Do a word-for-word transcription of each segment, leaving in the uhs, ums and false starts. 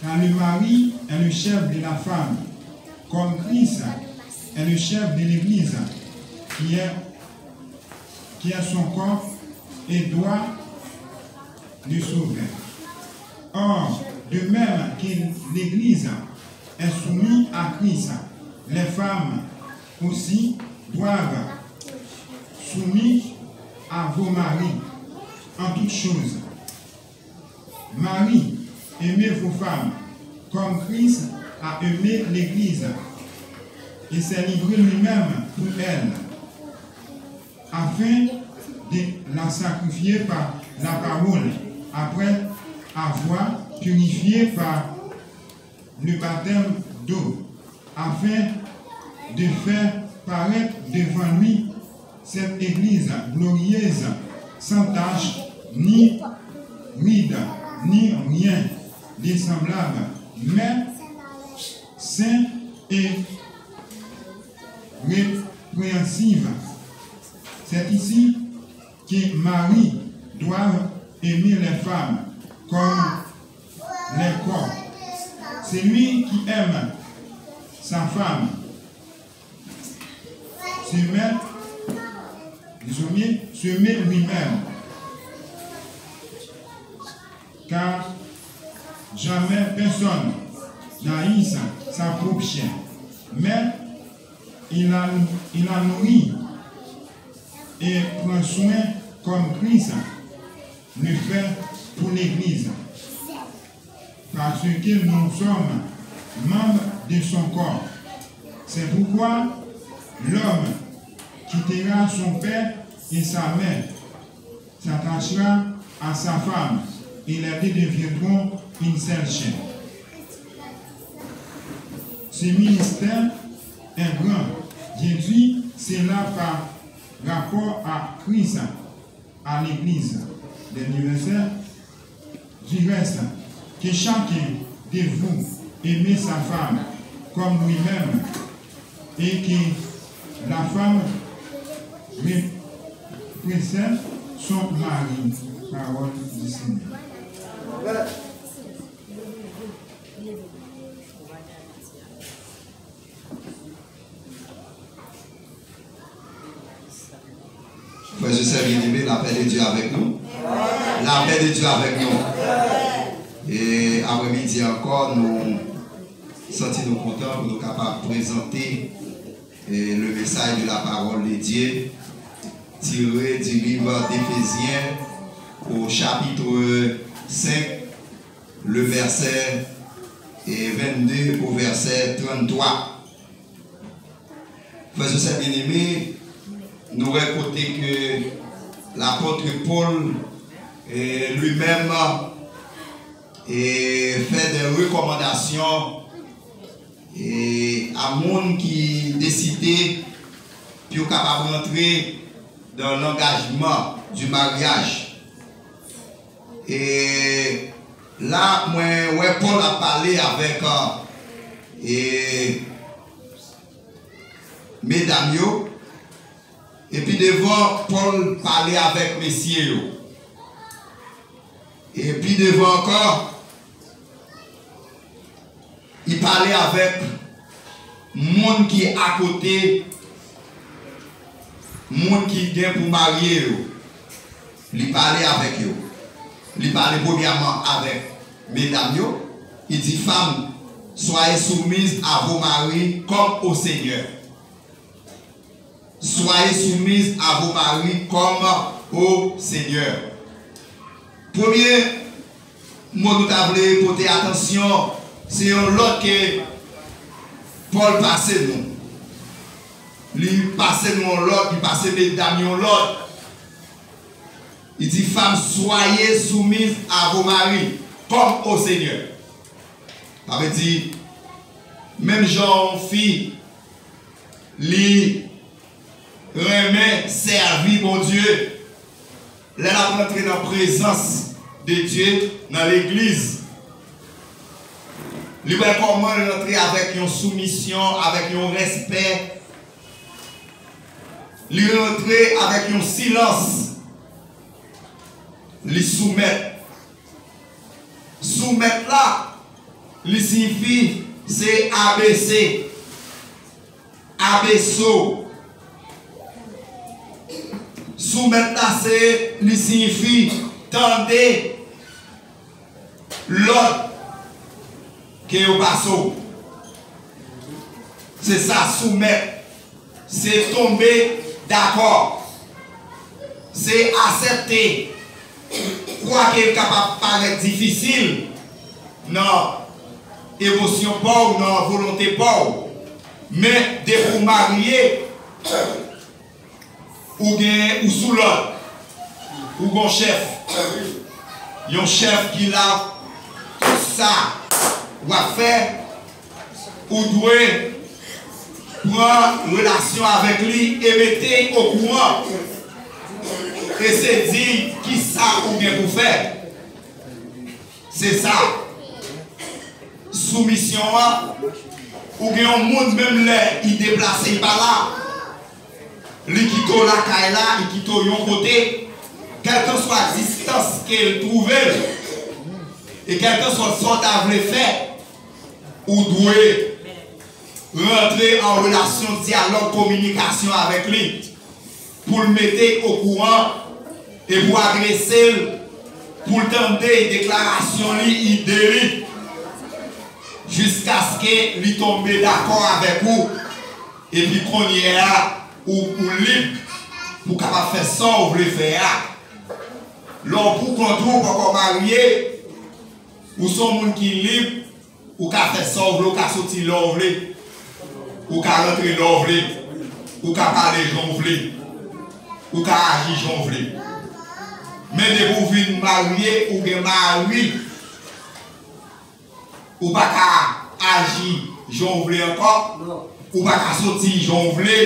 Car le mari est le chef de la femme, comme Christ est le chef de l'Église, qui est, qui est son corps et doit le sauver. Or, de même que l'Église est soumise à Christ, les femmes aussi doivent soumis à vos maris en toutes choses. Maris, aimez vos femmes, comme Christ a aimé l'Église et s'est livré lui-même pour elle, afin de la sanctifier par la parole, après avoir purifié par le baptême d'eau, afin de faire paraître devant lui cette Église glorieuse, sans tache, ni ride, ni rien de semblable, mais sainte et répréhensible. C'est ici que mari doit aimer les femmes comme les corps. Celui qui aime sa femme se met, désormais, se met lui-même. Car jamais personne n'haïsse sa propre chair, mais il la, il la nourrit et prend soin comme Christ le fait pour l'Église, parce que nous sommes membres de son corps. C'est pourquoi l'homme quittera son père et sa mère, s'attachera à sa femme, et les deux deviendront une seule chair. Ce mystère est grand. Je dis cela par rapport à Christ, à l'Église. Dernier verset. Du reste, que chacun de vous aime sa femme comme lui-même, et que la femme re-, précède son mari. Parole du Seigneur. Frères et sœurs bien-aimés, la paix de Dieu avec nous. La paix de Dieu avec nous. E aprèmidi ankò, nou santi nou kontan pou nou kapab prezante, e, le message de la parole de Dieu tiré du livre d'Éphésiens au chapitre cinq, le verset, e, vingt-deux au verset trente-trois. Frères et sœurs bien-aimés, nou wè kote ke lapòt Pòl, e, li menm, e, fè de rekòmandasyon, e, a moun ki deside pou yo kapab rantre dans l'engagement du mariage. E la, mwen wè Pòl ap pale avèk, e, medam yo, epi devan Pòl pale avèk mesye yo. Epi devan ankò, li pale avèk moun ki akote moun ki gen pou marye yo. Li pale avèk yo. Li pale premyèman avèk medam yo. Li di, Femmes, soyez soumises à vos maris comme au Seigneur. Soyez soumises à vos maris comme au Seigneur. Premye mo nou ta vle pote atansyon, se yon lòd ke Pòl pase nou. Li pase nou yon lòd, li pase medam yon lòd. Li di, Femmes, soyez soumises à vos maris, comme au Seigneur. Sa vle di, menm jan yon fi, li renmen sèvi Bondye, lè l ap rantre nan prezans de Dye, nan legliz, li wè kòman l rantre avèk yon soumisyon, avèk yon respè, li rantre avèk yon silans, li soumèt. Soumèt la, Li siyifi se A B C. A B C. Soumèt la se, li siyifi tande lòd ke yo pase w. Se sa, soumèt. Se tonbe dakò. Se aksepte. Kwake l kapab parèt difisil nan emosyon pa w, nan volonte pa w. Men depi w marye, ou gen, ou sou lòd. Ou gen yon chèf. Yon chèf ki la, tout sa w ap fè, ou dwe pran relasyon avèk li e mete l okouran. E se di kisa ou gen pou fè. Se sa. Soumisyon an, ou gen yon moun, menm lè li deplase, li pa la, li kite w lakay la, li kite w yon kote, kèlkanswa distans ke l twouve l, e kèlkanswa sa w ta vle fè, ou dwe rantre an relasyon, dyalòg, kominikasyon avèk li, pou l mete l okouran e pou adrese l, pou l tande deklarasyon li, ide li, jiskaske li tonbe dakò avèk ou. Epi kounye a, ou, ou lib pou kapab fè sa w vle fè a. Lè w pou kont ou, ou poko marye, ou se yon moun ki lib, ou ka fè sa w vle, ou ka soti lè w vle, ou ka rantre lè w vle, ou ka pale jan w vle, ou ka aji jan w vle. Men depi w vin marye, ou gen mari, ou pa ka aji jan w vle ankò, ou pa ka soti jan w vle,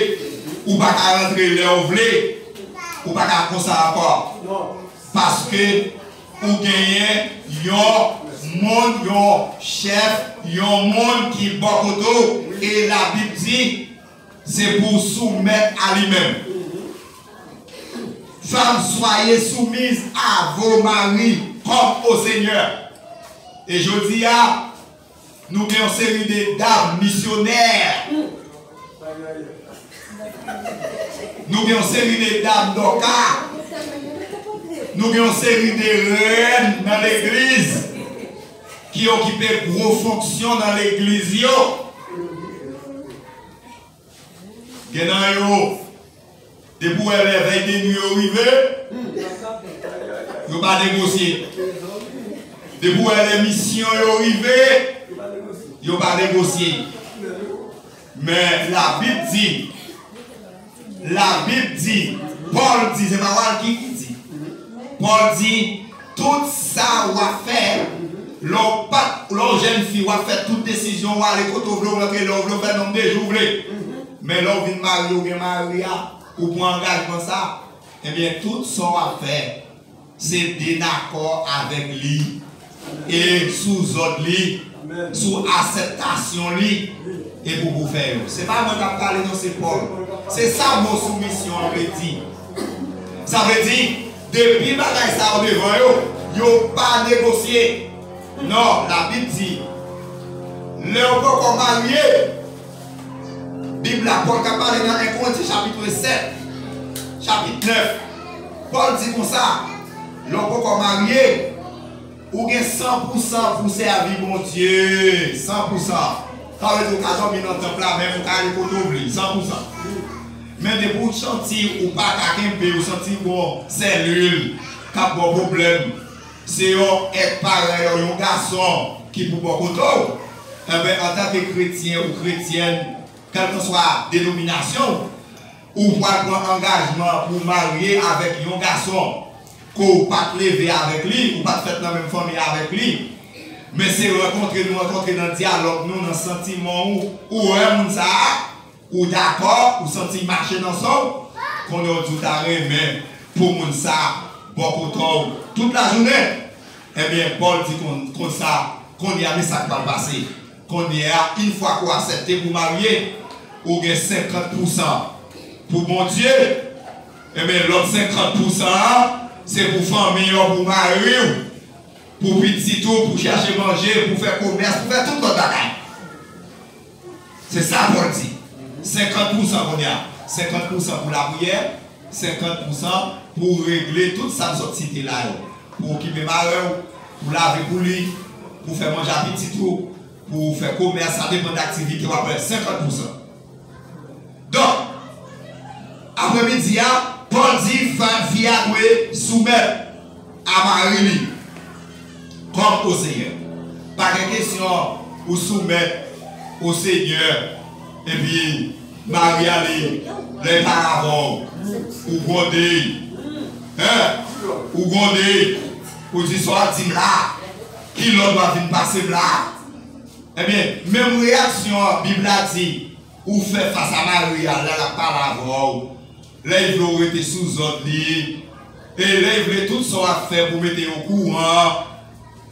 ou pa ka rantre lè w vle, ou pa ka konsa ankò. Paske ou genyen yon moun, yon chèf, yon moun ki bò kote w. E Labib di, se pou w soumèt a li menm. Femmes, soyez soumises à vos maris comme au Seigneur. E jodi a, nou gen yon seri de dam misyonè. Nou gen yon seri de dam dòka. Nou gen yon seri de rèn nan legliz ki okipe gwo fonksyon nan legliz yo. Gen nan yo, depi w wè lè vèy de nwi yo rive, yo pa negosye. Depi w wè lè misyon yo rive, yo pa negosye. Men Labib di, Labib di, Pòl di, se pa Walky ki di. Pòl di, tout sa w ap fè, lè w pa t, lè w jèn fi, w ap fè tout desizyon, w ale kote w vle, w rantre lè w vle, w fè nonb de jou w vle. Men lè w vin marye, w gen mari a, ou pran angajman sa, ebyen, tout sa w ap fè, se de dakò avèk li, e sou zòd li, sou akseptasyon li, e pou pou fè yo. Se pa mwen k ap pale, non, se Pòl. Se sa mo soumisyon an vle di. Sa vle di, depi bagay sa yo devan yo, yo pa negosye. Non, Labib di, lè w poko marye, Bib la, Pòl ka pale nan en Korentyen chapit sèt, chapit nèf. Pòl di konsa, lè w poko marye, ou gen san pou san pou sèvi Bondye, san pou san. Sa vle di ou ka dòmi nan tanp la, men ou ka ale kote w vle, san pou san. Men depi w santi ou pa ka kenbe, ou santi gon sèlil k ap ba w pwoblèm, se yon èt parèy ou, yon gason ki pou bò kote w, enben, antanke kretyen ou kretyèn, kèlkanswa denominasyon w, ou pral pran angajman pou w marye avèk yon gason ke w pa t leve avèk li, ou pa t fèt nan menm fanmi avèk li. Men se rankontre nou rankontre nan dyalòg nou, nan santiman ou, ou wè moun sa a, ou dakò, ou santi mache nan san w, konnen w di w ta renmen pou moun sa bò kote w tout lajounen. Ebyen, Pòl di kon, konsa, kounye a, men sa k pral pase. Kounye a, yon fwa ke w aksepte pou w marye, ou gen senkant pou san pou Bondye. Ebyen, lòt senkant pou san an, se pou fanmi w, pou mari w. pou pitit ou, pou chache manje, pou fè komès, pou fè tout lòt bagay. Se sa Pòl di. Senkant pousan kounye a. Senkant pousan pou lapriyè, senkant pousan pou regle tout sa m sot site la yo. Pou okipe marè w, pou lave pou li, pou fè manje a pitit ou, pou fè komès, sa depann de aktivite w ap fè, senkant pousan. Donk, apremidi a, Pòl di fanm, fi a dwe soumèt a mari li kòm o Senyè. Pa gen kesyon ou soumèt o Senyè, epi mari a li, lè l pa avè w, ou gwonde, hein? Ou gwonde, ou di sa w ap di m la, ki lòd w ap vin pase m la? Ebyen, menm reyaksyon Bib la di, ou fè fas a mari a lè l ap pale avè w, lè l vle w rete sou zòd li, e lè l vle tout sa w ap fè pou mete l okouran,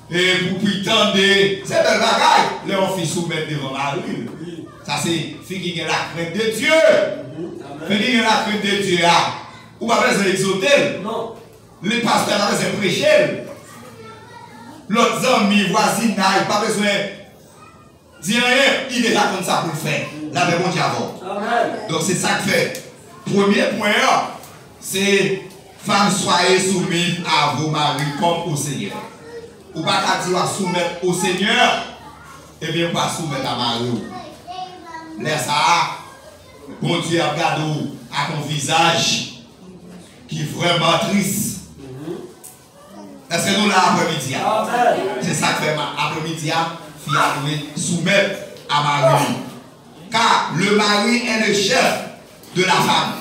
e pou, pou l tande. Se bèl bagay lè yon fi soumèt devan mari l. Sa se fi ki gen lakrent de Dye. Fi ki gen lakrent de Dye a, ou pa bezwen egzòte l. Li pastè pa bezwen preche l. Lòt zanmi, vwazinay, pa bezwen di anyen, li deja konn sa pou l fè. Lapè Bondye avè w. Donk, se sa k fè. Premye pwen an, se fanm, soyez soumises à vos maris comme au Seigneur. Ou pa ka di w ap soumèt o Senyè, ebyen ou pa soumèt a mari w. Lè sa a, Bondye ap gade w ak yon vizaj ki vrèman tris. Èske nou la apremidi a? Se sa k fè apremidi a, fi a dwe soumèt a mari li. Car le mari est le chef de la femme.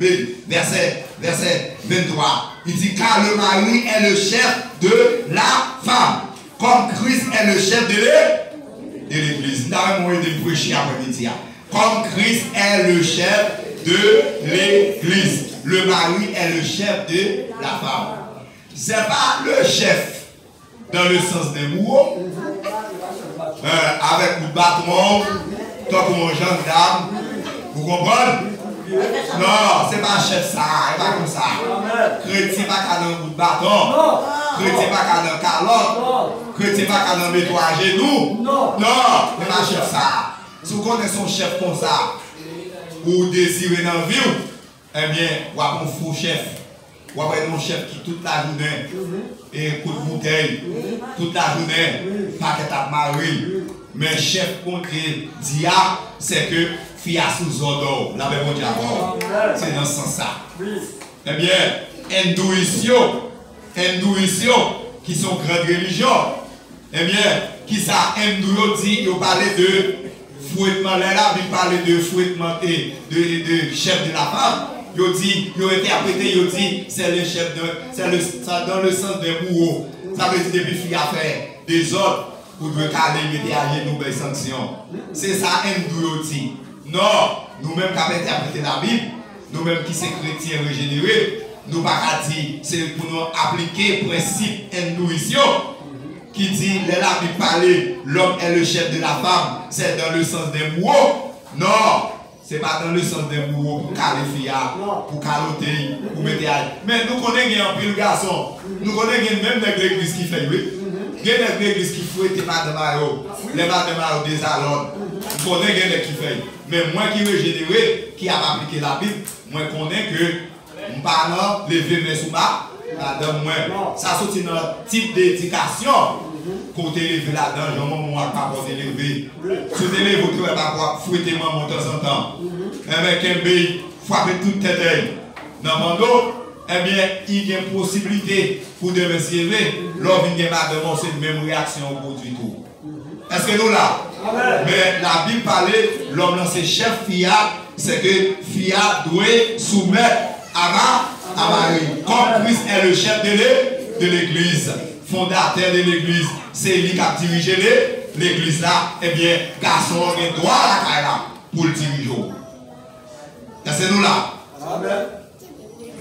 Vèsè, vèsè venntwa, li di, car le mari est le chef de la femme, comme Christ est le chef de l'é-, de l'église. M ta renmen w ede m preche apremidi a. Comme Christ est le chef de l'église, le mari est le chef de la femme. C'est pas le chef dans le sens d'un bourreau, euh, avec bout baton, tankou yon jandam. Ou konprann? Non, se pa chèf sa, e pa konsa. Kretyen pa ka nan bout baton. Kretyen pa ka nan kalòt. Kretyen pa ka nan meto ajenou. Non, se pa chèf sa. Si w konnen se yon chèf konsa ou dezire nan vi w, ebyen, w ap yon fo chèf. W ap wè yon chèf ki tout lajounen e kout boutèy, tout lajounen pakèt ap mare. Men chèf Bondye di a, se ke fi a sou zòd ou. Lapè Bondye avè w. Se nan sans sa. Ebyen, endouis yo, endouis yo, ki se yon gran relijyon, ebyen, kisa Endou yo di? Yo pale de fwetman. Lè Labib pale de fwetman e de, de chèf de la fam, yo di, yo entèprete, yo di, c'est le chef de, c'est le, ça dans le sens d'un bourreau. Sa vle di depi fi a fè dezòd, ou dwe kale, mete ajenou, bay sanksyon. Se sa Endou yo di. Non, nou menm k ap entèprete Labib, nou menm ki se kretyen rejenere, nou pa ka di se pou nou aplike prensip endouis yo, ki di lè Labib pale, l'homme est le chef de la femme, c'est dans le sens d'un bourreau. Non, se pa dans le sens d'un bourreau pou kale fi a, pou kalote l, pou mete a. Men nou konnen gen anpil gason, nou konnen gen menm nèg legliz ki fè l, wi. Gen nèg legliz ki fwete madanm a yo, lè madanm a yo dezalòd. M konnen gen nèg ki fè l. Men mwen ki rejenere, ki ap aplike Labib, mwen konnen ke m pa nan leve men sou ma, madanm mwen. Sa soti nan tip de edikasyon ke w te leve ladan, jan manman w ak papa w te leve. Si w te leve, w te wè papa w ap fwete manman w tanzantan. Enben, kenbe l, frape tout tèt li. Nan pando, ebyen, li gen posiblite pou demen se leve, lè w vin gen madanm ou, se menm reyaksyon ou pwodui tou. Èske nou la? Men Labib pale, lòm lan se chèf fi a, se ke fi a dwe soumèt a ma-, a mari. Comme Christ est le chef de l'é-, de l'église, fondateur de l'église, se li k ap dirije le-, legliz la, ebyen, gason an gen dwa lakay la pou l dirije w. Èske nou la?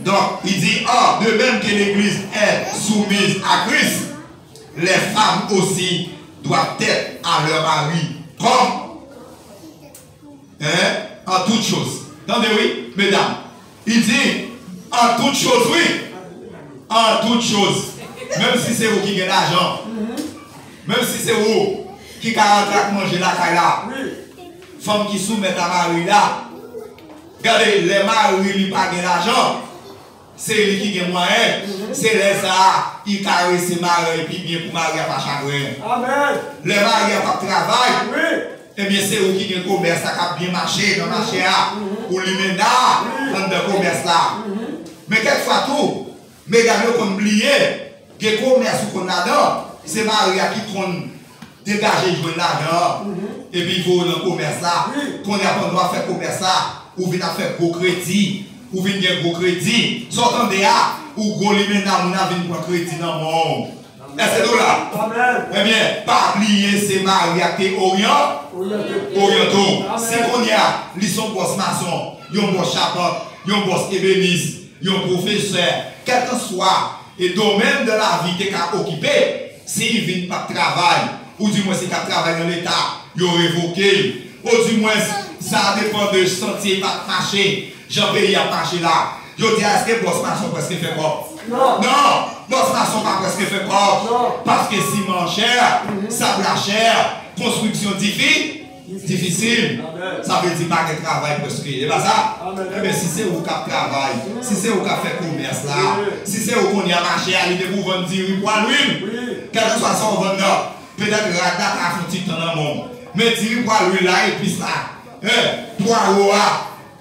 Donc, il dit, or, de même que l'Église est soumise à Christ, les femmes aussi doivent être à leur mari, comme, hein, en toutes choses. Tande, wi, medam. Li di, en toutes choses, wi. En toutes choses. Menm si se ou ki gen lajan, Menm si se ou ki ka rantre ak manje lakay la, fanm ki soumèt a mari la, gade, lè mari li pa gen lajan, se li ki gen mwayen, se lè sa a, li karese mari an pi byen pou mari a pa chagren. Lè mari a p ap travay, ebyen, se ou ki gen komès la k ap byen mache nan mache a, ou limena anndan komès la. Men kèk fwa tou, medam yo konn bliye, gen komès ou konn ladan, se mari a ki konn degaje jwenn lajan an, epi voye w nan komès la. Kounye a pandan w ap fè komès la, ou vin ap fè gwo kredi, ou vin gen gwo kredi. Sa w tande a, ou gwo limena, moun ap vin pran kredi nan men w. Èske nou la? Ebyen, pa bliye se mari a ki te oryan, oryante w. Si kounye a, li se yon bòs mason, yon bòs chapant, yon bòs ebenis, yon pwofesè, kèlkanswa e domèn de lavi te ka okipe, si li vin p ap travay, oudimwens li t ap travay nan Leta, yo revoke l, oudimwens sa depann de santye li p ap mache jan peyi ap mache la. Jodi a, èske bòs mason prèske fè kòb? Non. Non, bòs mason pa prèske fè kòb. Paske siman chè, sab la chè, konstriksyon difi, difisil. Sa vle di pa gen travay prèske. E pa sa? Ebyen, si se ou k ap travay, si se ou k ap fè komès la, si se ou kounye a mache a, li te pou vann diri, pwa, lwil, kèlkanswa sa w vann nan, petèt rad la ka fè yon ti tan nan men w. Men diri, pwa, lwil la, epis la, pwawo a,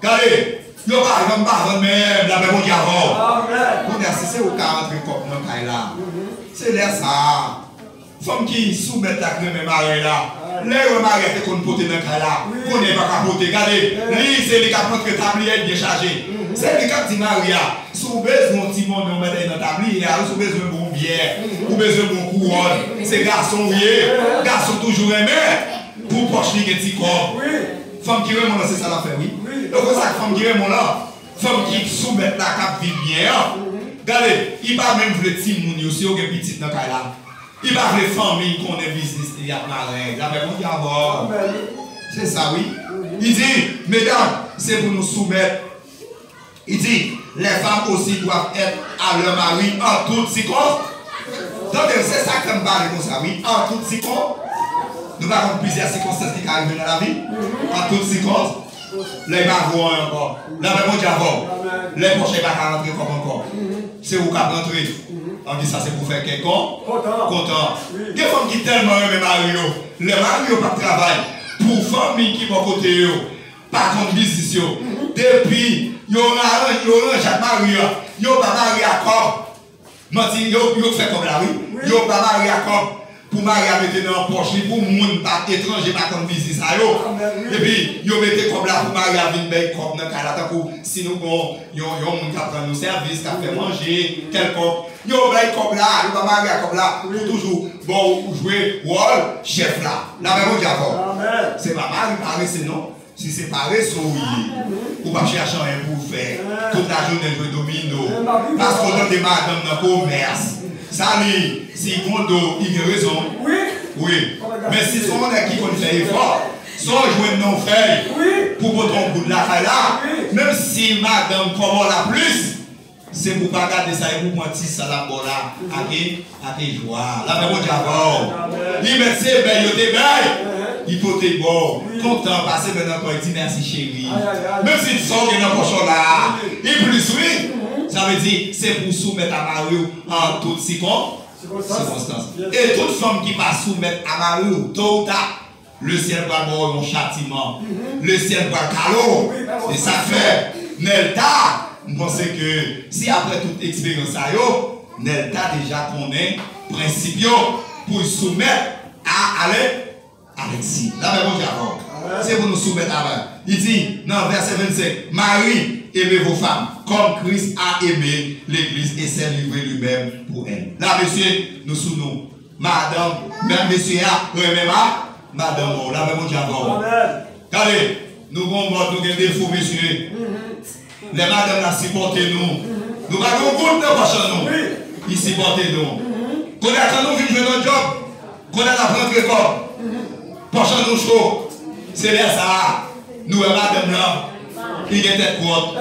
gade, yo pa janm pa vann menm, lapè Bondye avè w. Kounye a, si se ou k ap rantre kòb nan kay la, se lè sa a, fanm ki soumèt la k renmen mari la. Lè yo wè mari a te konn pote nan kay la, kounye a pa ka pote. Gade, li, se li k ap rantre tabliye byen chaje. Se li k ap di mari a, si w bezwen yon ti monnen, yon medèy nan tabliye a, si w bezwen bon byè, ou bezwen bon kouwòn, se gason w ye. Gason toujou renmen pou pòch li gen ti kòb. Fanm ki renmen w lan, se sa l ap fè, wi. Donk, se sa k fanm ki renmen w lan, fanm ki soumèt la, k ap viv byen an. Gade, li pa menm vle timoun yo, si yo gen pitit nan kay la. Li pa vle fanmi l konnen biznis li ap marèy. Lapè Bondye avè w. Se sa, wi. Li di, medam, se pou nou soumèt. Li di, les femmes aussi doivent être à leur mari en toutes circonstances. Tande, se sa k fè m pale konsa, wi. En toutes circonstances. Nou pa konn plizyè sikonstans ki ka rive nan lavi. En toutes circonstances. Lè l pa vo anyen ankò. Lapè Bondye avè w. Lè pòch la pa ka rantre kòb ankò. Se ou k ap rantre. An di sa se pou fè kè kon-, kontan. Gen fanm ki tèlman renmen mari yo. Lè mari yo p ap travay, pou fanmi ki bò kote yo pa konn biznis yo, depi yo ra-, yo ranje ak mari a, yo ba mari a kòb. Manti, yo, yo fè kòb la, wi. Yo ba mari a kòb pou mari a mete nan pòch li, pou moun pa, etranje pa konn biznis sa yo. Epi, yo mete kòb la pou mari a vin bay kòb nan kay la, tankou si nou gon yon, yon moun k ap rann nou sèvis, k ap fè manje, kèlkonk. Yo bay kòb la, yo ba mari a kòb la, pou toujou ba w jwe wòl chèf la. Lapè Bondye avè w. Se pa mari parese, non. Si se parese w ye, ou p ap chache anyen pou w fè. Tout lajounen jwe domino. Paske w tande madanm nan komès. Sa li, si gon do, li gen rezon. Wi. Men si se yon nèg ki konn fè efò, sa w jwenn nan w fè l pou pote yon goud lakay la, menm si madanm kòbò la plis, se pou w pa gade sa, e pou w pran ti sa l ap ba w la, ake, ake jwa. Lapè Bondye avè w. Li mèt se bèy yo te bèy, li pote ba w. Kontan, pase men nan kò, di mèsi cheri. Menm si sa w gen nan pòch ou la, li plis wi. Sa vle di, se pou w soumèt a mari w an tout sikon-, sikonstans. E tout fanm ki pa soumèt a mari w, to ou ta, lesyèl pral ba w yon chatiman. Lesyèl pral kale w. Se sa k fè, Nèlta, m panse ke si apre tout eksperyans sa yo, Nèlta deja konnen prensip yo pou l soumèt a Ale-, Alexis. Lapè Bondye avè w. Se pou nou soumèt avè l. Li di nan vèsè vennsenk, Marie, aimez vos femmes, comme Christ a aimé l'Église et s'est livré lui-même pour elle. La, mesye, nou sou nou. Madanm, menm mesye a, renmen ma-, madanm ou. Lapè Bondye avè w. Gade, nou gon mòd, nou gen defo, mesye. Lè madanm la sipòte nou, nou pa gen yon goud nan pòch an nou. Li sipòte nou. Kounye a, kan nou vin jwenn yon djòb, kounye a n ap rantre kòb, pòch an nou cho. Se lè sa a, nou wè madanm lan, li gen tèt kwòt.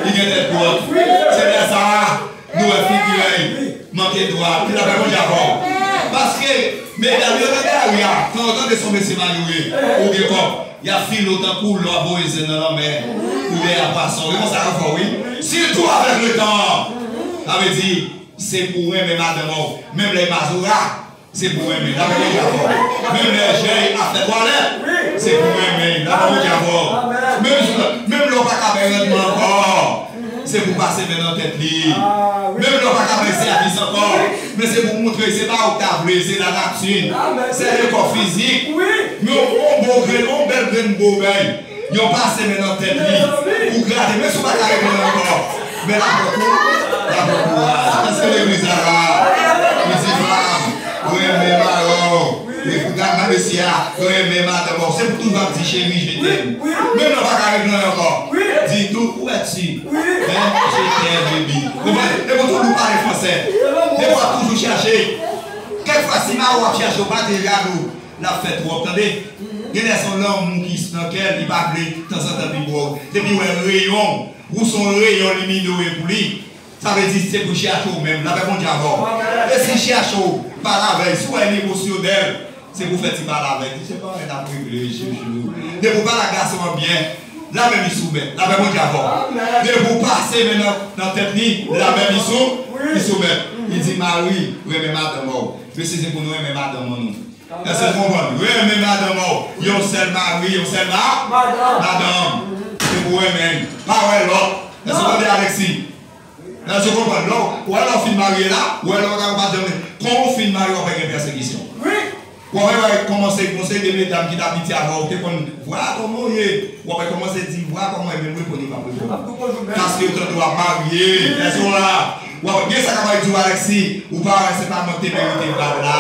Li gen tèt kwòt. Se lè sa a, nou wè figi l manke dwat. Ke lapè Bondye avè w. Paske medam yo nan lari a, kan yo tande se yon mesye malere, ou gen kòb, y ap file w tankou lè w ap voye zen nan lanmè, ou dèyè pwason. Se konsa yo fè w, wi. Sitou avèk letan. Sa vle di, se pou w renmen madanm ou. Menm lè mazora, se pou w renmen. Lapè Bondye avè w. Menm lè jèy ap fè twalèt, se pou w renmen. Lapè Bondye avè w. Menm, menm lè w pa ka bay randman ankò, se pou w pase men nan tèt li. Menm lè w pa ka bay sèvis ankò, men se pou w montre se pa ou k ta vle, se lanati, se lekò fizik. Men yon, yon bon grenn, yon bèl grenn bobèy, yon pase men nan tèt li, pou grate, men si w pa ka regle l ankò, men l ap pran kou, l ap pran kouraj. Èske legliz la la? Li di, fanm, renmen mari w. Gad nan mesye a, renmen madanm ou. Se pou toujou ap di cheri, je t'aime. Menm lè w pa ka regle l ankò, di tou, où es-tu? Hein? Je t'aime, baby. Ou konprann? E pou toujou pale fransè. Depi w ap toujou chèche. Kèk fwa, si mari w ap chèche w, pa te gade w, l ap fè twòp, tande. Gen lè se yon lanmou ki nan kè l, li pa vle tanzantan li ba w. Depi w wè reyon, ou se yon reyon limine w ye pou li, sa vle di se pou chèche w menm. Lapè Bondye avè w. E si chèche w, pale avè l, si w wè li emosyonèl, se pou fè ti pale avè l. Di, se pa anyen n ap regle, chouchou. Depi w pale ak gason an byen, la menm li soumèt. Lapè Bondye avè w. Depi w pase men nan, nan tèt li, la menm li sou, li soumèt. Li di, mari, renmen madanm ou. Mesye, se pou nou renmen madanm nou. Èske w konprann? Renmen madanm ou. Yon sèl mari, yon sèl ma-, madanm. Se pou renmen l. Pa wè lòt. Èske w tande, Alexis? Èske w konprann? Lè w, wè lè w fin marye la, wè lè w pa janm, kon w fin marye, w ap gen pèsekisyon. W ap wè kòman se, kòman se de medam ki t ap piti avè w, te konn, vwala kòman w ye. W ap wè kòman se di, vwala kòman w ye, menm reponn yo p ap reponn. Paske yo tande w ap marye. Èske w la? W ap gen sa k ap di w, Alexis, ou pa wè se pa mwen ki te merite bab la.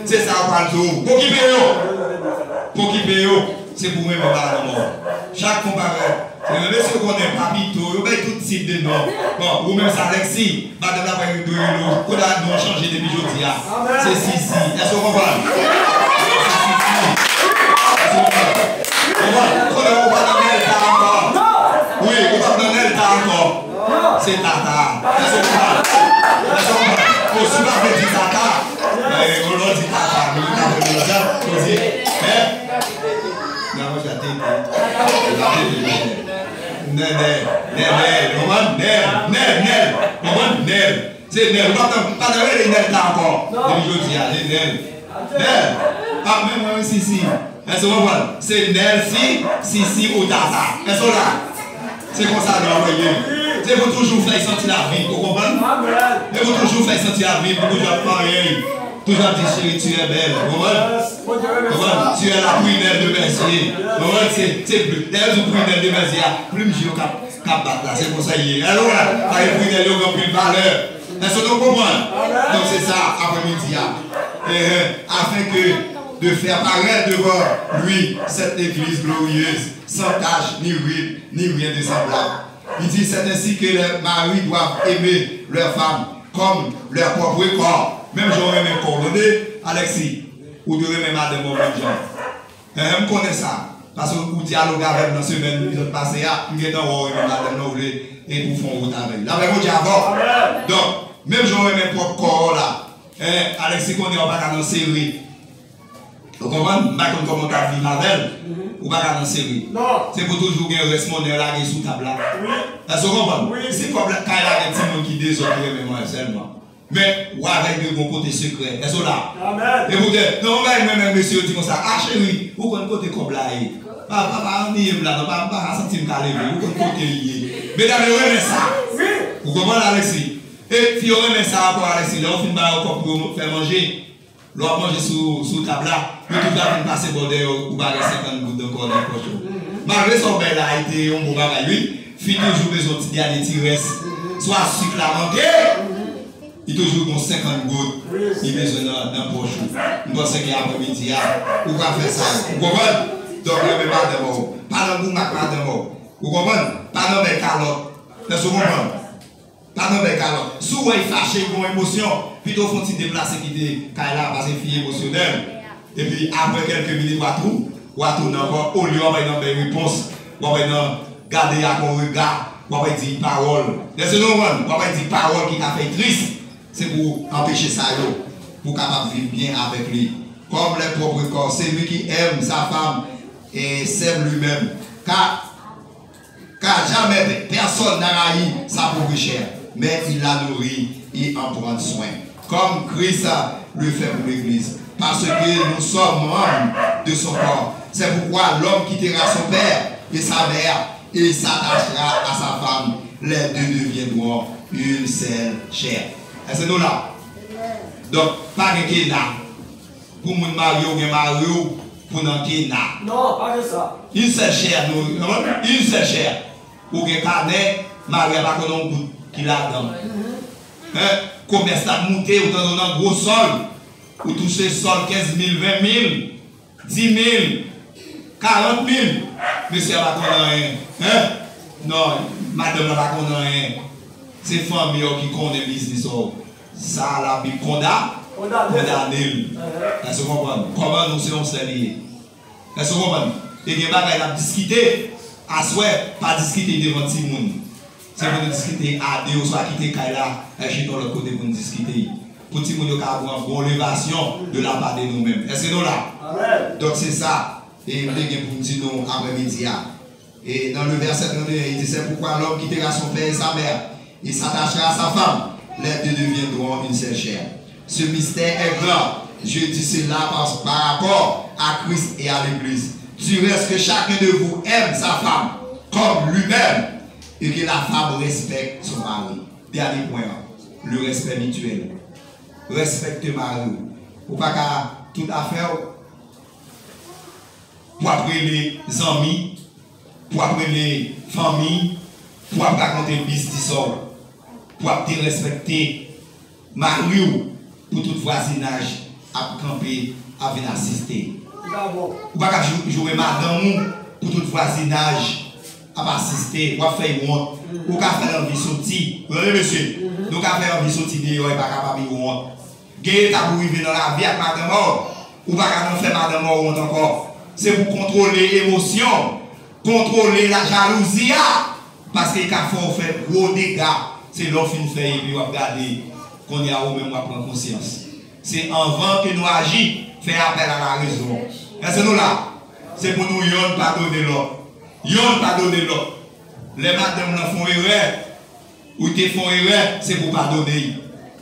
Se sa yo pral di w. Pokipe yo. Pokipe yo. Se pou renmen madanm ou. Chak konparè. Se menm mesye yo konnen Papito, yo bay tout tip de non. Bon, ou menm se Alexis, madanm la pa dwe rele w. Kote non chanje depi jodi a? Se Sisi. Èske w konprann? Se Sisi. Èske w konprann? Konprann? Kote ou pa nan Nèlta ankò. Wi, ou pa nan Nèlta ankò. Se Tata. Èske w konprann? Èske w konprann? Bon, si w pa vle di Tata, eh, ou lè w di Tata, nou ta vle di, ou di, eh? Nan manje a tete. Nènè, nènè, konprann? Nèl, nèl, nèl, nèl. Konprann? Nèl. Se Nèl. Ou pa t, pa t rele Nèlta ankò. Depi jodi a, se Nèl. Nèl. Ah, men mwen, Sisi. Èske w konprann? Se Nèl, Si, Sisi ou Tata. Èske w la? Se konsa nou ap rele. Se pou toujou fè l santi l ap viv, ou konprann? E pou toujou fè l santi l ap viv, pou toujou ap manyen, toujou ap di, chérie, tu es belle, ou konprann? Ou konprann? Tu es la prunelle de mes yeux. Ou konprann? Se, se, lè yo di prunelle de mes yeux a, plim je yo k ap, k ap bat la, se konsa l ye. Alò, la, pa gen prunelle yo gen anpil valè. Èske nou konprann? Donk, se sa, aprèmidi a. Eh, eh, afin que de faire paraître devant lui cette église glorieuse, sans tache, ni ride, ni rien de semblable. Li di, c'est ainsi que les maris doivent aimer leurs femmes comme leur propre corps. Menm jan w renmen kò w, tande, Alexis, ou dwe renmen madanm ou menm jan. Eh, m konnen sa. Paske ou dyaloge avè m nan semèn ki sot pase a, m gentan wè w renmen madanm nan, ou vle, e pou fè yon wout avè l. Lapè Bondye avè w. Donk, menm jan w renmen pwòp kò w la, eh, Alexis konnen w pa ka nan sere. Ou konprann? M pa konn kòman w t ap viv avè l. Ou pa ka nan sere. Se pou toujou gen rès monnen lage sou tab la. Èske w konprann? Si kòb la, kay la gen timoun ki dezòd, ki renmen manyen sèlman. Men, w avèk yo gon kote sekrè. Èske w la? E poutèt, nan yon bagay mwen menm, mesye yo di konsa, a cheri, ou konn kote kòb la ye. Pa, pa, pa anniye m la, non, pa, m pa ka santi m ka leve, ou konn kote l ye. Medam yo renmen sa. Ou konprann, Alexis? E fi yo renmen sa ankò, Alexis, lè w fin ba yo kòb pou yo fè manje, lè w ap manje sou, sou tab la, yo tout ap vin pase bò dèyè w, ou pa gen senkant goud ankò nan pòch ou. Malgre sa w bay la, li te yon bon bagay, wi. Fi toujou bezwen ti dènye ti rès. Swa sik la manke, li toujou gon senkant goud li bezwen nan, nan pòch ou. M panse ke aprèmidi a, ou ka fè sa. Ou konprann? Donk, renmen madanm ou. Pa nan goumen ak madanm ou. Ou konprann? Pa nan bay kalòt. Èske w konprann? Pa nan bay kalòt. Si w wè l fache, gen yon emosyon, pito w fè yon ti deplase kite kay la, paske fi emosyonèl. Epi, apre kèlke minit, w a tou, w a tounen ankò, olye w ap bay nan bay repons, w ap bay nan gade ak yon rega, w ap bay di pawòl. Èske nou konprann? W ap bay di pawòl ki ka fè l tris. Se pou anpeche sa yo. pour capable vivre bien avec lui. Comme les propres corps, celui qui aime sa femme et s'aime lui-même, car, car jamais personne n'a raï sa propre chair, mais il la nourrit et en prend soin, comme Christ le fait pour l'Église, parce que nous sommes membres de son corps. C'est pourquoi l'homme quittera son père et sa mère et s'attachera à sa femme. Les deux deviendront une seule chair. Èske nou la? Donk, pa gen kena. Pou moun marye, ou gen mari w pou nan kena. Non, pa gen sa. Une seule chair, nou, une seule chair. Ou gen kanè, mari a pa konn yon goud ki ladan. Hen? Komès la ap moute, ou tande w nan gwo sòl. Ou touche sòl kenz mil, ven mil, di mil, karant mil. Mesye a pa konn anyen. Hen? Non, madanm la pa konn anyen. Se fanmi w ki konnen biznis ou. Sa Labib konda, kondane l. Èske w konprann? Kòman nou se yon sèl li ye? Èske w konprann? E gen bagay n ap diskite aswè, pa diskite devan timoun. Se pou nou diskite a de, oswa kite kay la, al chita yon lòt kote pou nou diskite. Pou timoun yo ka pran bon levasyon de la part de nou menm. Èske nou la? Amèn. Donk se sa, e m te gen pou m di nou aprèmidi a. Et dans le verset trente et un, il dit, c'est pourquoi l'homme quittera son père et sa mère, il s'attachera à sa femme, les deux deviendront une seule chair. Ce mystère est grand. Je dis cela par, par rapport à Christ et à l'Église. Du reste, que chacun de vous aime sa femme comme lui-même, et que la femme respecte son mari. Dènye pwen an, le respect mutuel. Respekte mari w. Ou pa ka tout afè w pou ap rele zanmi, pou ap rele fanmi, pou ap rakonte biznis ou, pou ap derespekte mari w, pou tout vwazinaj ap kanpe, ap vin asiste. Ou pa ka jou-, joure madanm ou, pou tout vwazinaj ap asiste, w ap fè y wont. Ou ka fè l anvi soti. Ou tande, mesye? Nou ka fè anvi soti deyò, e pa kapab y wont. Gen etap ou rive nan lavi ak madanm ou, ou pa ka nan fè madanm ou wont ankò. Se pou kontwole emosyon, kontwole lajalouzi a, paske e ka fè w fè gwo dega. Se lè w fin fè epi w ap gade, kounye a ou menm w ap pran konsyans. Se anvan ke nou aji, fè apèl a la rezon. Èske nou la? Se pou nou yonn padone lòt. Yonn padone lòt. Lè madanm lan fè yon erè, ou te fè yon erè, se pou w padone l.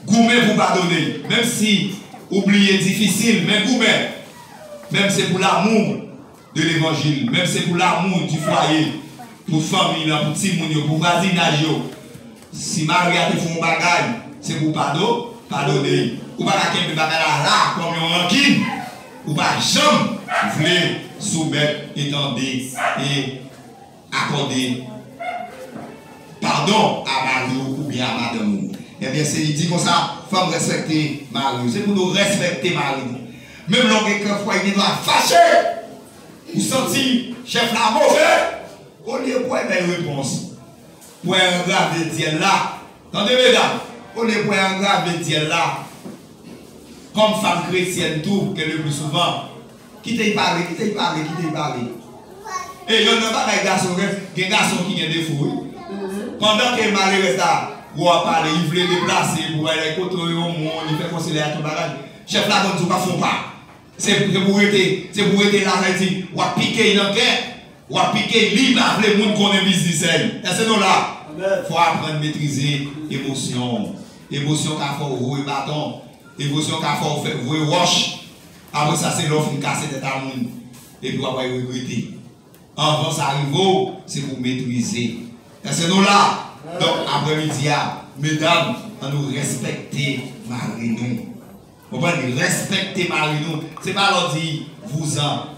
Goumen pou w padone l. Menm si ou bliye difisil, men goumen. Menm se pou lamou de levanjil, menm se pou lamou di fwaye, pou fanmi lan, pou timoun yo, pou vwazinaj yo. Si mari a te fè yon bagay, se pou w pado-, padone l. Ou pa ka kenbe bagay la la kòm yon rankin. Ou pa janm vle soumèt e tande e akòde padon a mari w oubyen a madanm ou. Ebyen, se li di konsa, fanm, respekte mari w. Se pou nou respekte mari nou. Menm lè w gen kè fwa, gen dwa fache. Ou santi chèf la move. Olye pou w bay repons, pou w angrave dyèl la. Tande, medam, olye pou w angrave dyèl la, kòm fanm kretyèn tou, ke le pli souvan, kite y pale, kite y pale, kite y pale. E yonn nan bagay gason gen, gen gason ki gen defo, wi. Pandan ke malerèz la, w ap pale, li vle deplase pou al kote yon moun, li fè konsèy la, tout bagay. Chèf la konn di w pa fè yon pa. Se, se pou rete, se pou rete la, sa vle di, w ap pike y nan kè, w ap pike y, li pa vle moun konnen biznis li. Èske nou la? Amèn. Fò w aprann metrize emosyon w. Emosyon ka fè w voye baton. Emosyon ka fè w fè, voye wòch. Apre sa, se lè w fin kase tèt a moun. Epi w ap al regrete. Anvan sa rive w, se pou w metrize. Èske nou la? Donk, aprèmidi a, medam, ann nou respekte mari nou. Konprann? Respekte mari nou. Se pa lè w di vouzan,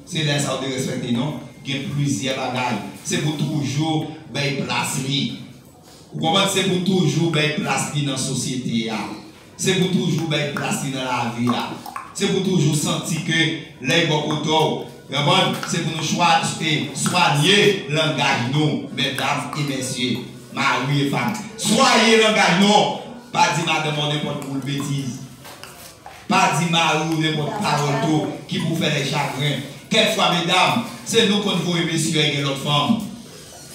se lè sa w derespekte, non. Gen plizyè bagay. Se pou toujou bay plas li. Ou konprann? Se pou toujou bay plas li nan sosyete a. Se pou toujou bay plas li nan lavi a. Se pou toujou santi ke lè y bò kote w, konprann? Se pou nou chwa-, e, swanye langaj nou, medam e mesye, mari e fanm. Swanye langaj nou. Pa di madanm ou nenpòt boul betiz. Pa di mari w nenpòt pawòl tou ki pou fè l chagren. Kèk fwa, medam, se nou konn voye mesye a gen lòt fanm.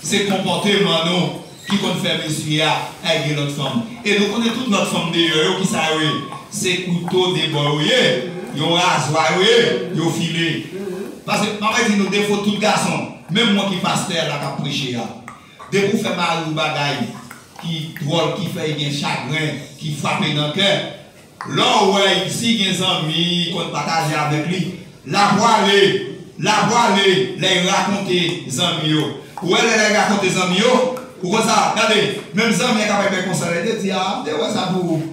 Se konpòteman nou ki konn fè mesye a al gen lòt fanm. E nou konnen tout lòt fanm deyò yo, kisa yo ye? Se kouto de bò yo ye, yon razwa yo ye, yo file. Paske, m ap di nou defo tout gason, menm mwen ki pastè la k ap preche a. Depi w fè mari w bagay ki dwòl, ki fè l gen chagren, ki frape nan kè, lè w wè l, si gen zanmi, konn pataje avèk li, l a pwale, l a pwale, lè l rakonte zanmi yo. Ou wè lè l rakonte zanmi yo, ou konn sa, gade, menm zanmi an kapab fè konsa, lè l te di, a, m te wè sa pou ou.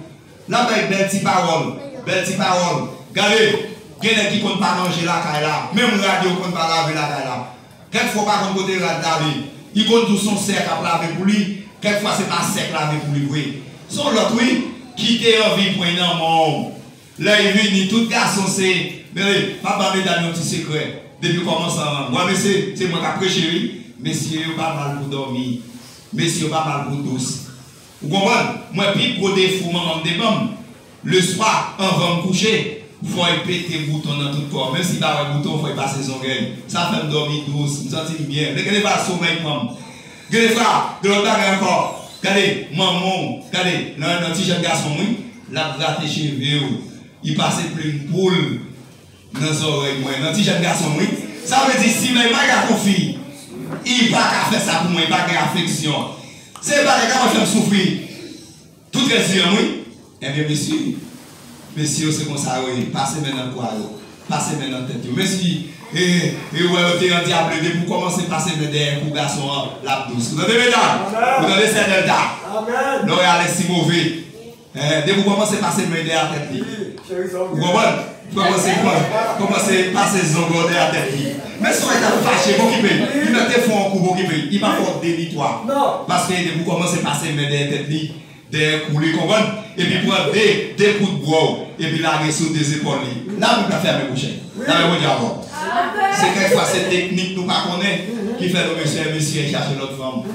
L ap bay bèl ti pawòl, bèl ti pawòl. Gade, gen nèg ki konn pa manje lakay la, menm rad yo konn pa lave lakay la. Kèk fwa w pa konn kote rad lave. Li konn di w se yon sè k ap lave pou li, kèk fwa se pa sè k lave pou li vre. Se yon lòt wi, ki te anvi pran nan men w. Lè l vini, tout gason se, men, m ap ba medam yon ti sekrè. Depi kòmanse an, mwen, mesye, se mwen k ap preche wi. Mesye yo pa mal pou dòmi. Mesye yo pa mal pou dous. Ou konprann? Mwen, pi gwo defo manman m te ban m, leswa, anvan m kouche, fò l pete bouton nan tout kò. Menm si l pa wè bouton, fò l pase zongèl. Sa fè m dòmi dous, m santi m byen. Gen de fwa, somèy pran m. Gen de fwa, gen lòt bagay ankò. Gade, manman w, gade, nan, nan ti jèn gason m, wi, l ap grate cheve w. Li pase plim poul nan zòrèy mwen, nan ti jèn gason m, wi. Sa vle di, si men m al gade yon fi, li pa ka fè sa pou mwen, li pa gen afeksyon. Se bagay k ap fè m soufri tout rès vi an m, wi. Ebyen, mesye, mesye yo se konsa yo ye, pase men nan kwa yo, pase men nan tèt yo. Mesye, e, e wè yo te andyable, depi w kòmanse pase men dèyè kou gason an, l ap dous. Ou tande, medam? Ou tande, sè Delta? Lè w wè Alexis move. Eh, depi w kòmanse pase men dèyè tèt li. Ou konprann? Kòmanse pran, kòmanse pase zong dèyè tèt li. Men si w ta fache, pokipe l. Li mèt te fè yon kou, pokipe l. Li pa fè w de ni twa. Paske depi w kòmanse pase men dèyè tèt li, dèyè kou li, konprann? Epi pran de, de kout bwa w, epi lage sou de zepòl li. Labib la fèmen, monchè. Labib Bondye avè w. Se kèk fwa se teknik nou pa konnen ki fè nou mesye, mesye chache lòt fanm.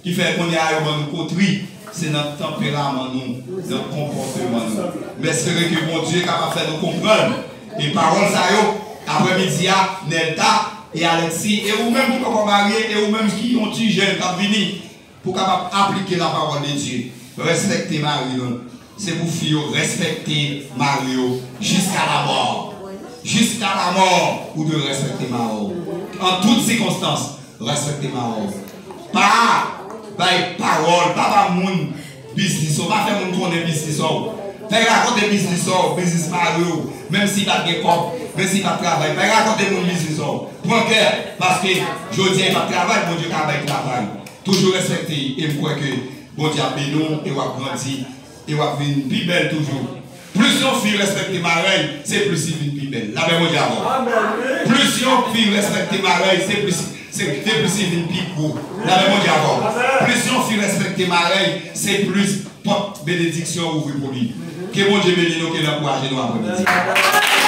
Ki fè kounye a yo ban nou kotri, se nan tanperaman nou, nan konpòteman nou. M espere ke Bondye kapab fè nou konprann. E pawòl sa yo, aprèmidi a, Nelta e Alexis, e ou menm ki poko marye, e ou menm ki yon ti jèn k ap vini, pou kapab aplike la parole de Dieu. Respekte mari nou. Se pou fi yo respekte mari yo jiska lamò. Jiska lamò, ou dwe respekte mari w. An tout sikonstans, respekte mari w. Pa bay pawòl, pa ba moun biznis ou, pa fè moun konnen biznis ou. Fè rakonte biznis ou, biznis mari w, menm si pa t gen kòb, menm si pa t travay. Fè rakonte moun biznis ou. Pran kè, paske jodi a, e pa t travay, Bondye ka bay travay. Toujou respekte, e m kwè ke Bondye ap beni w, e w ap grandi, e w ap vin pi bèl toujou. Plis yon fi respekte mari l, se plis li vin pi bèl. Lapè Bondye avè w. Plis yon fi respekte mari l, se plis, se, se plis li vin pi gwo. Lapè Bondye avè w. Plis yon fi respekte mari l, se plis pòt benediksyon ouvri pou li. Ke Bondye beni nou, ke l ankouraje nou aprèmidi.